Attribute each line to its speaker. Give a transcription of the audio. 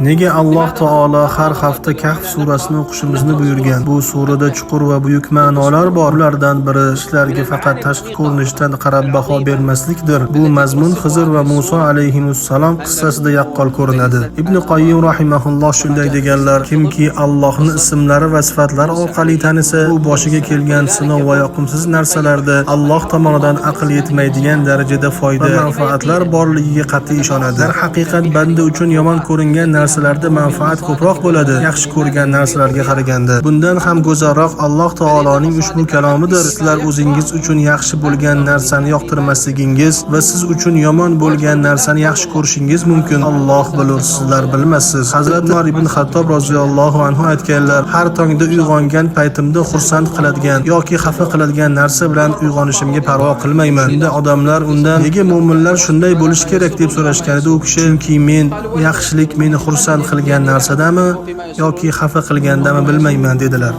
Speaker 1: Nega Alloh taolo har hafta Kahf surasini o'qishimizni buyurgan? Bu surada chuqur va buyuk ma'nolar bor. Ulardan biri ishlarga faqat tashqi ko'rinishdan qarab baho bermaslikdir. Bu mazmun Xizr va Muso alayhimussalom qissasida yaqqol ko'rinadi. Ibn Qoyyim rahimahulloh shunday deganlar: Kimki Allohning ismlari va sifatlari orqali tanisa, u boshiga kelgan sinov va yoqimsiz narsalarda Alloh tomonidan aql yetmaydigan darajada foyda va manfaatlar borligiga qat'iy ishonadi. Darhaqiqat, banda uchun yomon ko'ringan narsalarda manfaat ko'proq bo'ladi, yaxshi ko'rgan narsalarga qaraganda. Bundan ham go'zalroq Alloh taoloning ushbu kalomidir: Sizlar o'zingiz uchun yaxshi bo'lgan narsani yoqtirmasligingiz va siz uchun yomon bo'lgan narsani yaxshi ko'rishingiz mumkin. Alloh bilur, sizlar bilmassiz. Hazrat Umar ibn Xattob roziyallohu anhu aytganlar: Har tongda uyg'ongan paytimda xursand qiladigan yoki xafa qiladigan narsa bilan uyg'onishimga parvo qilmayman. Shunda odamlar undan nega mo'minlar shunday bo'lishi kerak deb so'rashganida, u kishi: Chunki men yaxshilik meni xursand qilgan narsadami yoki xafa qilgandami bilmayman, dedilar.